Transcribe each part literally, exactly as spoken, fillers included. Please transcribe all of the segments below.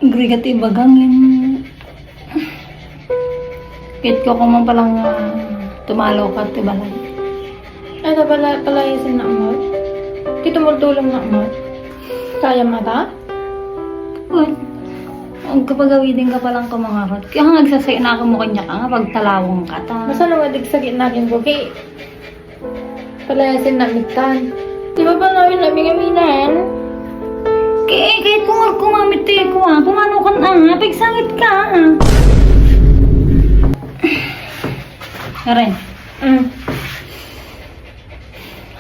Agrigat ibaga ngem, ket ko koma pala nga tumalo ka ti balay. Ay, ta pala, palayasen na mo? Ti tumultulong na mo? Kaya mata? Uy, agkapagawidin ka palang kumangarot. Kaya nga agsasainakan mo kanya ka nga pagtalawang ka ta. Basta naman, agsagit natin ko, kay palayasin na mitan. Di ba pa namin namin aminan? Kay, kay kung kumamit tayo ko, ah. Pumano ka na, ah. Pagsangit ka, ah. Karen. Mm.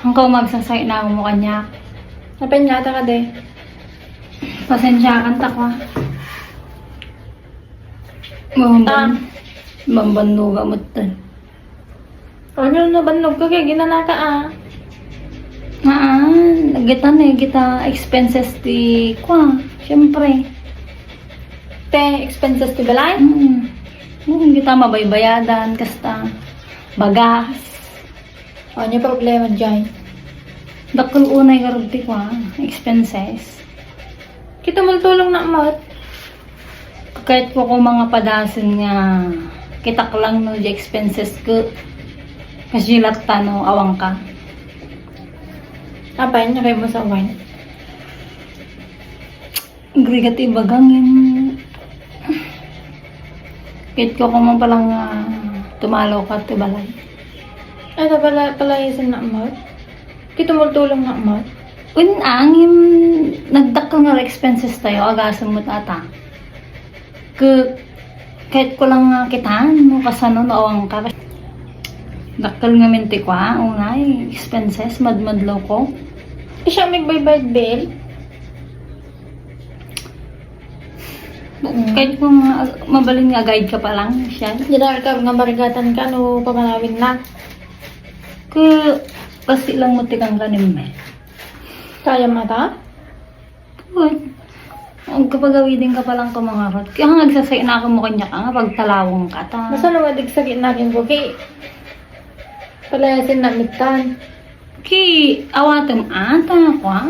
Hangkaw magsasait na mo kanya. Napen nga ta ka, de. Pasensya kan ta ko, ah. Mamban-, Ah. Mambannuga mo tan. Ano na bannog ka kay ginanaka, ah? Haan, gita na, gita expenses ti kwa, siyempre. Te, expenses ti balay? Mm. Mm, gita mabaybayadan, kasta bagas. O, anya problema, Jai? Dakkel unay garud ti kwa, expenses. Kita multulong na mat. Kahit ko ko mga padasen nga kitak lang no di expenses ko. Kasi latta no awang ka. Apay, anya kayo mo sa wine? Agrigat ibaga ngem, ket ko koma pala nga tumalo ka ti balay. Ay, ta pala, palayasen na mo? Ket tumultulong na mo? Un, angin, nagdakkel nga expenses tayo, agasem met ata. Ke, kahit ko lang nga kitaan mo, kasano, naawang ka. Dakkel nga minti ko, ah, unay, expenses, madmadlo ko. Siya may baybayad bill? Kahit kung, ah, mabalin nga guide ka pa lang, siya. Didar ka nga barigatan ka, no, papanawin na. Ke, kasi lang mo tikang kanim, eh. Kaya mata? Uy, agkapagawidin ka pa lang kumangarot. Kaya nga, agsasait na ako mo kanya ka nga, pagtalawang ka ta. Basta naman, agsagit natin ko, kay palayasin na mitan. Ki, awatem ata, kwa.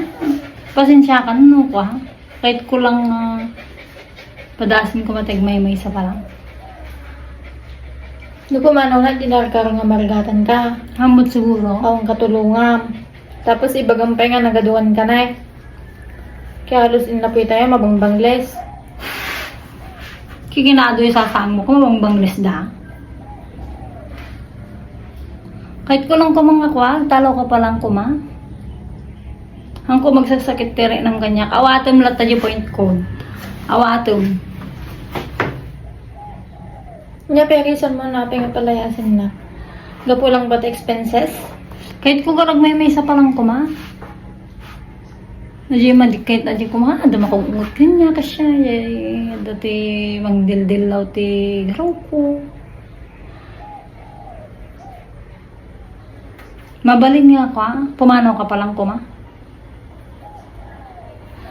Pasensya ka, no, kwa. Kahit ko lang, ah, padasin ko matagmaymay sa palang. No, kumano nga, di narkar nga marigatan ka. Hamot siguro. Ang katulungan. Tapos, ibagam pay nga nagaduan ka na, eh. Kaya halos innapoy tayo, mabangbangles. Kikinadoy sasamo ko, mabangbangles da. Kahit ko lang kumang ako, ah, talo ka pa lang kuma. Ang ko magsasakit tiri ng kanya. Awatem latta di point ko. Awatem. Nya, pero isan mo na, pinapalayasin na. Gapu lang ba ta expenses? Kahit ko garag may may sa palang kuma. Adi man, di kahit adi kuma, ada makugungot kanya, kasya, eh, dati mangdildilaw ti garo ko. Mabalin nga ako, ah. Pumanaw ka pa lang kuma.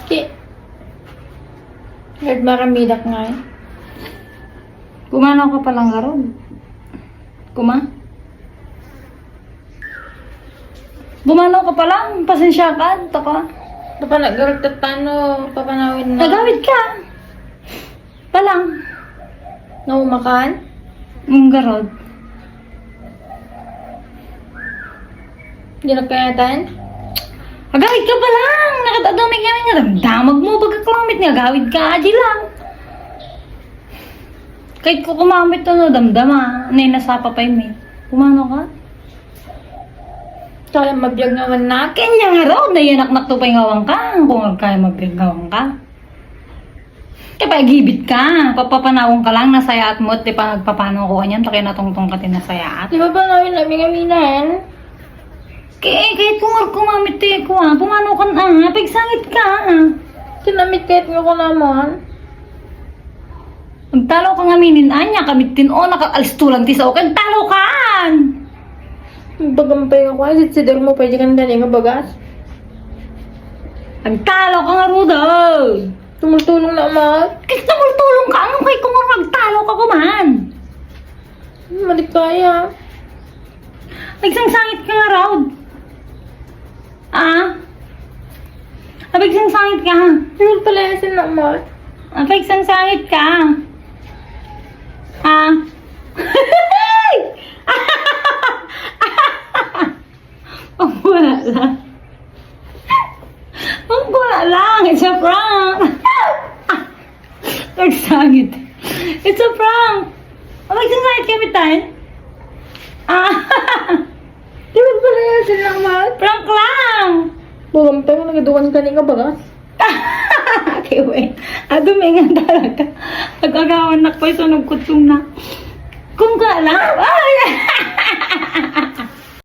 Ki-, Lord, maramidak nga, eh. Pumanaw ka pa lang, garod. Kuma? Pumanaw ka pa lang. Pasensya ka, taka. Papa, naggarod ka, paano papanawin na? Nagawid ka. Palang. Naumakan? Ang garod. Di na kayatan? Agawid ka pa lang! Nakadadamay kami nga damdamag mo. Baga klangmit nga agawid ka. Adi lang. Kahit ko kumamit to, no, damdama. Nay, nasapa pa yun, eh. Kumano ka? Kaya mabiag nga man na. Kanya nga raw, nayanak nakto pa yung awang ka. Kung kaya mabiag nga awang ka. Kaya pagibit ka, papapanawon ka lang, nasayaat mo, ti panagpapano ko, kanyan, ta kaya natungtong ka, tinasayaat. Di ba pa namin namin aminan? Kaya, kaya tungar ko, mamit tayo ko, ah. Pumano ka na, ah. Pagsangit ka, ah. Tinamit kahit nga ko naman. Nagtalo ka nga minin, anya, kami tin, oh, nakakalistulan ti sao, kan talo kan! Bagang pa yung kwan, sider mo, pwede ka na nga bagas. Nagtalo ka nga, Ruda! Tumultulong na, Amat. Kaya tumultulong ka, ano kay kung magtalo ka kuman? Malikaya. Nagsangsangit ka nga, Raud. Ah? Abig sangsangit ka, ha? Yun pala yung sinamot. Apay, sangsangit ka. Ah. Ang wala lang. Ang wala lang. It's a prank. Nagsangit. It's a prank. Apay, sangsangit kami tayo. Ah. Di ba pala yan? Sila naman. Prank lang. Buram tayo, nagadukan ka ni kabagas. Kiwi. Adu, may nga talaga. Ag-agawan na ko, sunog ko itong na. Kung ka lang. Ay!